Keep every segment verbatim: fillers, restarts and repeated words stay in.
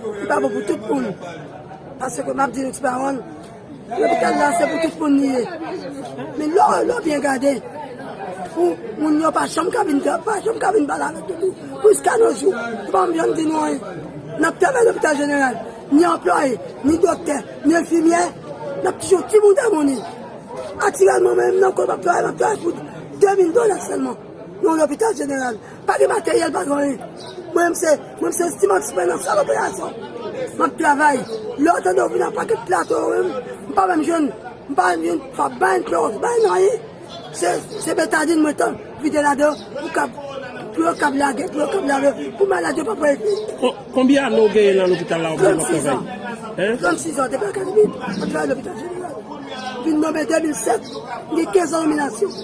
Li pa bon pou tout moun. Paske m ap di nou ti pawòl, lopital la se pou tout moun li ye. Men lè w, lè w byen gade, pou moun yo pa janm ka vin, pa janm ka vin pale avèk nou tou. Jiska nos jours, yo pa janm di nou anyen. N ap travay lopital jeneral, ni anplwaye, ni doktè, ni enfimyè, n ap toujou timoun dèmouni. Aktyèlman, mwen menm nan kò m ap travay, m ap travay pou de mil dola sèlman. Nan lopital jeneral. Pa gen materyèl, pa gen anyen. Mwen menm se, mwen menm se estimant sipen nan sal operasyon. M ap travay. Lè w tande w vin ak pakèt plato yo menm, m pa menm jwenn, m pa menm jwenn fab, bay klowòks, bay anyen. Se, se betadin mwen tann vide ladan pou kab, pou yo kab lage, pou yo kab lave, pou malad yo pa pran efe. Kon-, konbyen ane w genyen nan lopital la w ap travay? Trannsis an. Hein? Trannsis an, depi akademi, mwen travay lopital jeneral. Vin nonmen de mil sèt, m gen kenz an nominasyon.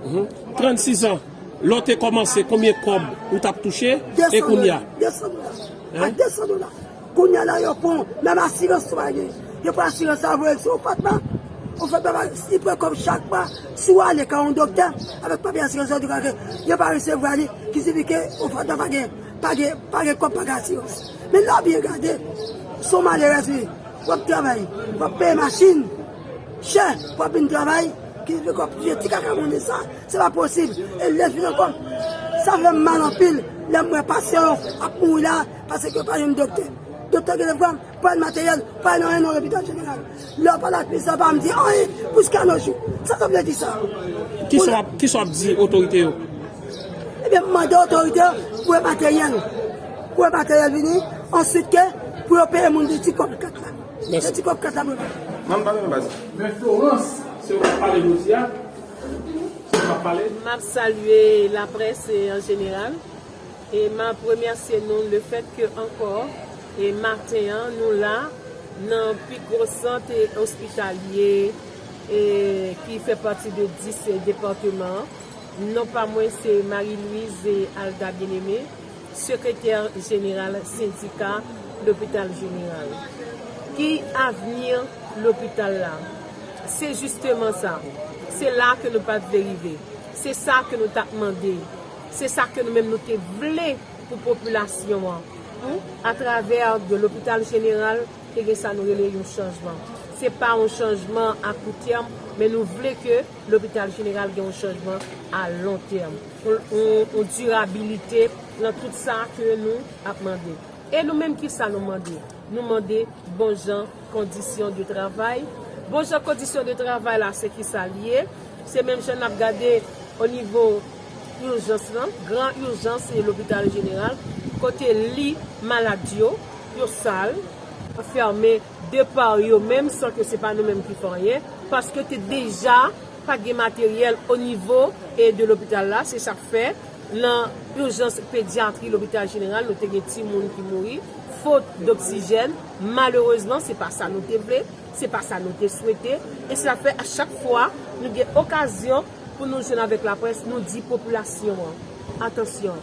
Mhm. Trannsis an. Lè w te kòmanse, konbyen kòb ou t ap touche? E kounye a? De san dola. De san dola. Hein? A de san dola. Kounye a la, yo pran, menm asirans ou pa gen. Yo pran asirans la, voye l sou Ofatma. Ofatma, li pran kòb chak mwa. Si w ale ka yon doktè, avèk papye asirans la, yo di ke yo pa resevwa li, ki siyifi ke Ofatma pa gen, pa gen, pa gen kòb, pa gen asirans. Men lè w byen gade, se yon malerèz, wi. W ap travay, w ap peye machin chè, w ap vin travay, ki vin kòb touye ti kaka monnen sa, se pa posib. E lè fin ankò, sa fè m mal anpil, lè m wè pasyan yo ap mouri la, paske yo pa jwenn doktè. Doktè gen lè vwa, pa jwenn materyèl, pa jwenn anyen nan lopital jeneral. Lè w pale ak minis la, pa janm di anyen, jiska nos jours. Sa sa vle di sa? Kisa w ap, kisa w ap di otorite yo? Ebyen, m mande otorite yo pou yo materyèl. Pou yo materyèl vini, answit ke pou yo peye moun di ti kòb kat la. Mèsi. Se ti kòb kat la pou yo peye. Manm pale nan baz. Men Florence, se ou k ap pale jodi a. Se ou k ap pale. M ap salye laprès, e, an jeneral. E m ap remèsye nou lefèt ke ankò, e maten an, nou la nan pi gwo sant, e, ospitalye, e ki fè pati de dis depatman an. Non pa mwen se Marie Louise Alda Bien-Aimé, sekretè jeneral sendika Lopital Jeneral. Ki avni lopital la? Se jisteman sa. Se la ke nou pa t vle rive. Se sa ke nou t ap mande. Se sa ke nou menm nou te vle pou popilasyon an. Pou, atravè de Lopital Jeneral, te gen sa nou rele yon chanjman. Se pa yon chanjman a kou tèm, men nou vle ke Lopital Jeneral gen yon chanjman a lon tèm. Yon, yon, yon dirabilite nan tout sa ke nou ap mande. E nou menm, kisa nou mande? Nou mande bon jan kondisyon de travay. Bon jan kondisyon de travay la, se kisa l ye? Se menm jan n ap gade o nivo ijans lan, gran ijans e Lopital Jeneral, kote li malad yo, yo sal, fèmen de pa yo menm, san ke se pa nou menm ki fè anyen, paske te deja pa gen materyèl o nivo e de lopital la, se sa k fè nan ijans pedyatri Lopital Jeneral, nou te gen timoun ki mouri, fot doksijèn. Malerezman, se pa sa nou te vle, se pa sa nou te swete, e sa fè a chak fwa nou gen okazyon pou nou jwenn avèk laprès, nou di popilasyon an, atansyon,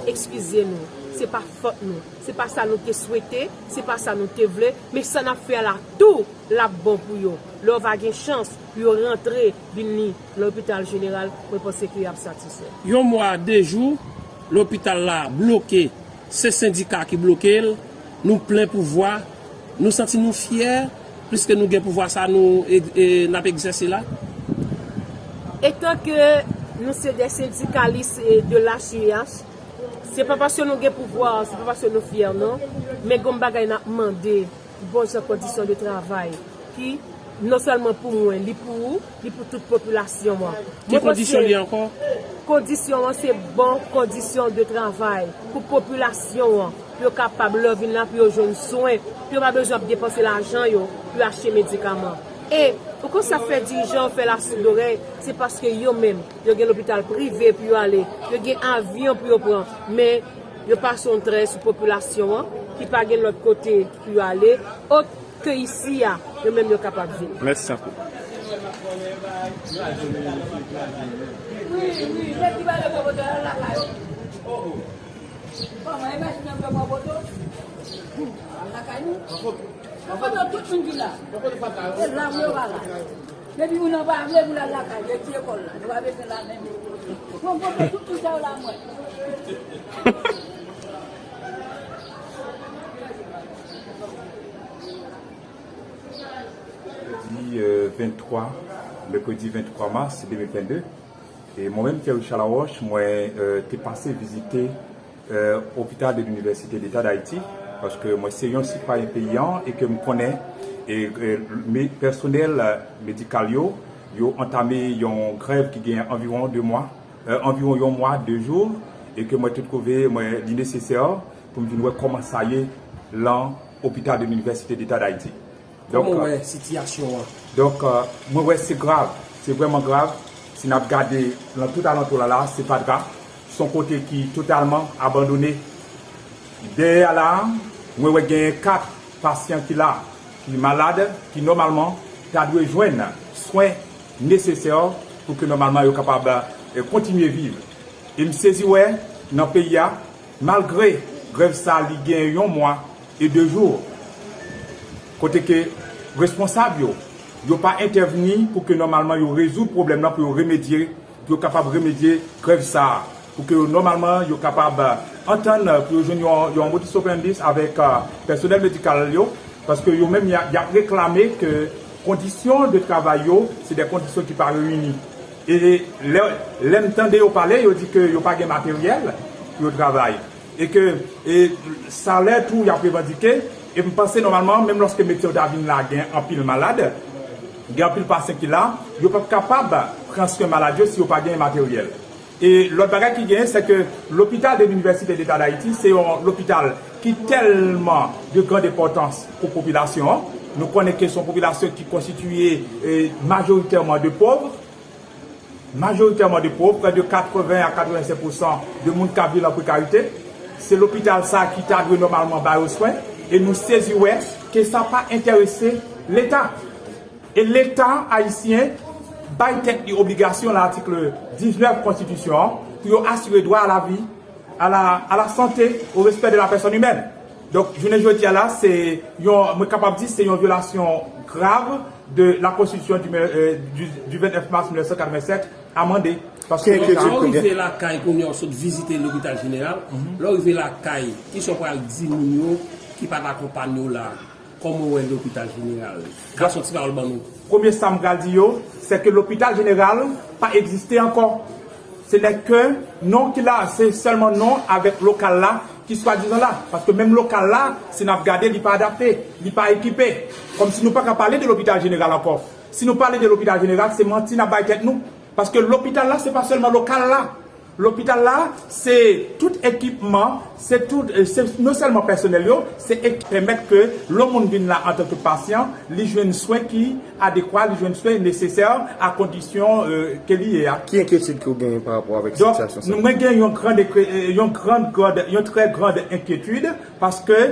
eskize nou, se pa fòt nou, se pa sa nou te swete, se pa sa nou te vle, men sa n ap fè a la tou, l ap bon pou yo. Lè w va gen chans pou yo rantre vin li Lopital Jeneral, mwen panse ke y ap satisfè. Yon mwa, de jou, lopital la bloke, se sendika ki bloke l, nou plen pouvwa, nou santi nou fyè, pliske nou gen pouvwa sa nou e, e, n ap egzèse la. Etan ke nou se de sendikalis e de la H U H, se pa paske nou gen pouvwa, se pa paske nou fyè, non, men gen yon bagay n ap mande. bon jan kondisyon de travay ki non sèlman pou mwen, li pou ou, li pou tout popilasyon an. Ki kondisyon li ankò? Kondisyon an se bon kondisyon de travay pou popilasyon an, pou yo kapab lè yo vin la, pou yo jwenn swen, pou yo pa bezwen ap depanse lajan yo pou yo achte medikaman. E ou konn sa fè dirijan yo fè lasoudorèy, se paske yo menm, yo gen lopital prive pou yo ale, yo gen avyon pou yo pran, men yo pase yon trè sou popilasyon an ki pa gen lòt kote pou yo ale, ot ke isi a, yo menm yo kapab vini. Mèsi anpil. Depi moun nan pa vle pou l al lakay, yo ti lekòl la, nou pa bezwen la menm. Bon, bon, bon, tout, tout sa yo la mwen. Di, euh, venntwa, mèkredi venntwa mas de mil vennde. E mwen menm, Pierre Richard Laroche, mwen, euh, te pase vizite, euh, Hôpital de l'Université d'État d'Haïti, paske mwen se yon sitwayen peyi an e ke m konnen e, e me, pèsonèl, euh, medikal yo, yo antame yon grèv ki gen anviwon de mwa, euh, anviwon yon mwa, de jou, e ke mwen te twouve mwen li nesesè pou m vin wè kòman sa ye lan Hôpital de l'Université d'État d'Haïti. Kòman w wè sitiyasyon an? Donk, euh, mwen wè se grav, se vrèman grav. Si n ap gade lan tout alantou la la, se fatra. Se yon kote ki totalman abandone. Dèyè a la, mwen wè gen kat pasyan ki la, ki malad, ki nòmalman ta dwe jwenn swen nesesè pou ke nòmalman yo kapab, eh, kontinye viv. E m sezi wè nan peyi a, malgre grèv sa li gen yon mwa e de jou, kote ke responsab yo, yo pa entèvni pou ke nòmalman yo rezoud pwoblèm nan, pou yo remedye, pou yo kapab remedye grèv sa a, pou ke yo nòmalman yo kapab, euh, antann, euh, pou yo jwenn yon, yon modus operandi avèk, euh, pèsonèl medikal yo, paske yo menm y a, y ap reklame ke kondisyon de travay yo, se de kondisyon ki pa reyini. E lè, lè m tande yo pale, yo di ke yo pa gen materyèl pou yo travay. E ke, e salè tou y ap revandike. E m panse nòmalman, menm lòske medsen yo ta vin la, gen anpil malad, gen anpil pasyan ki la, yo p ap kapab pran swen malad yo si yo pa gen materyèl. E lòt bagay ki genyen, se ke l'Hôpital de l'Université d'État d'Haïti se yon lopital ki tèlman de grande importance pou popilasyon an. Nou konnen ke se yon popilasyon ki konstitiye, eh, majoritèman de pòv, majoritèman de pòv, prè de katreven a katrevensenk pousan de moun k ap viv an prekarite. Se lopital sa ki ta dwe nòmalman ba yo swen, e nou sezi wè ke sa pa enterese Leta. E Leta ayisyen bay tèt li obligasyon, latik diznèf konstitisyon an, pou yo asire dwa a la vi, à la, à la santé, au respect de la personne humaine. Donk, jounen jodi a la, se yon, mwen kapab di, se yon vyolasyon grav de la Constitution du, euh, du, du vingt-neuf mars mil nèf san katrevennsèt, amande. Paske Lè w rive lakay, kounye a w sot vizite lopital jeneral, lè w rive lakay, kisa w pral di moun yo ki pa t akonpanye w la? Kòman w wè lopital jeneral? Ka sòti pawòl ban nou. Premye sa m pral di yo, se ke lopital jeneral pa egziste ankò. Se nè ke non ki la, se sèlman non avèk lokal la ki swadizan la. Paske menm lokal la, si n ap gade, li pa adapte, li pa ekipe. Kòmsi nou pa ka pale de lopital jeneral ankò. Si nou pale de lopital jeneral, se manti n ap bay tèt nou. Paske lopital la, se pa sèlman lokal la. Lopital la, se tout ekipman, se tout, se non sèlman pèsonèl yo, se ek-, pèmèt ke lè yon moun vin la antanke pasyan, li jwenn swen ki adekwa, li jwenn swen nesesè a kondisyon, euh, ke li ye a. Ki enkyetid ke w genyen pa rapò avèk sitiyasyon sa? Donk, nou, mwen gen yon gran, yon gran, gran, yon trè gran enkyetid, paske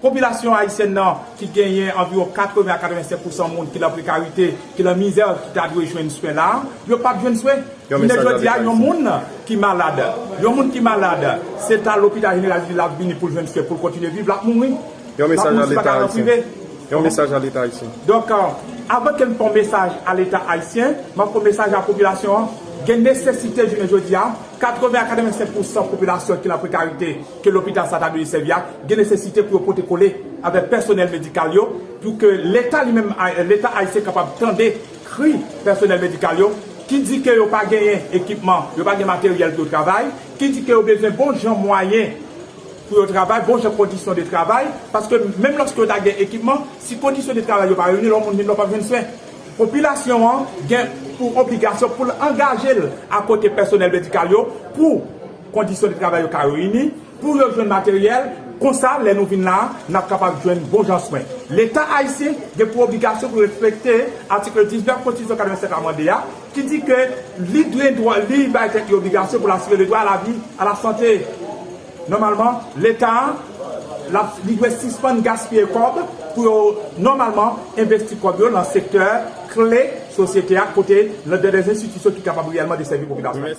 popilasyon ayisyèn nan, ki genyen anviwon katreven a katrevensenk pousan moun ki nan prekarite, ki nan mizè, ki ta dwe jwenn swen la, yo p ap jwenn swen. Jounen jodi a, yon moun ki malad, yon moun ki malad, se ta lopital jeneral li l ap vini pou l jwenn swen, pou l kontinye viv, l ap mouri. Yon mesaj a Leta ayisyen. Yon mesaj a Leta ayisyen. Donk, euh, avan ke m fè yon mesaj a Leta ayisyen, m ap fè yon mesaj a popilasyon an. Gen nesesite jounen jodi a, katreven a katrevensenk pousan popilasyon ki nan prekarite, ke lopital sa ta dwe sèvi a, gen nesesite pou yo pote kole avèk pèsonèl medikal yo, pou ke Leta li menm, Leta ayisyen kapab tande kri pèsonèl medikal yo, ki di ke yo pa genyen ekipman, yo pa gen materyèl pou yo travay, ki di ke yo bezwen bon jan mwayen pou yo travay, bon jan kondisyon de travay, paske menm lòske yo ta gen ekipman, si kondisyon de travay yo pa reyini, lè yon moun vin la, w p ap jwenn swen. Popilasyon an gen pou obligasyon pou l angaje l akote pèsonèl medikal yo pou kondisyon de travay yo ka reyini, pou yo jwenn materyèl, konsa, lè nou vin la, n ap kapab jwenn bon jan swen. Leta ayisyen gen pou obligasyon pou respekte atik diznèf Konstitisyon katrevennsèt amande a, ki di ke li gen dwa, li bay tèt li obligasyon pou l asire le droit à la vie, à la santé. Nòmalman, Leta a, l ap, li dwe sispann gaspiye kòb pou yo, nòmalman, envesti kòb yo nan sektè kle sosyete a, kote, nan de, de enstitisyon ki kapab reyèlman desèvi popilasyon.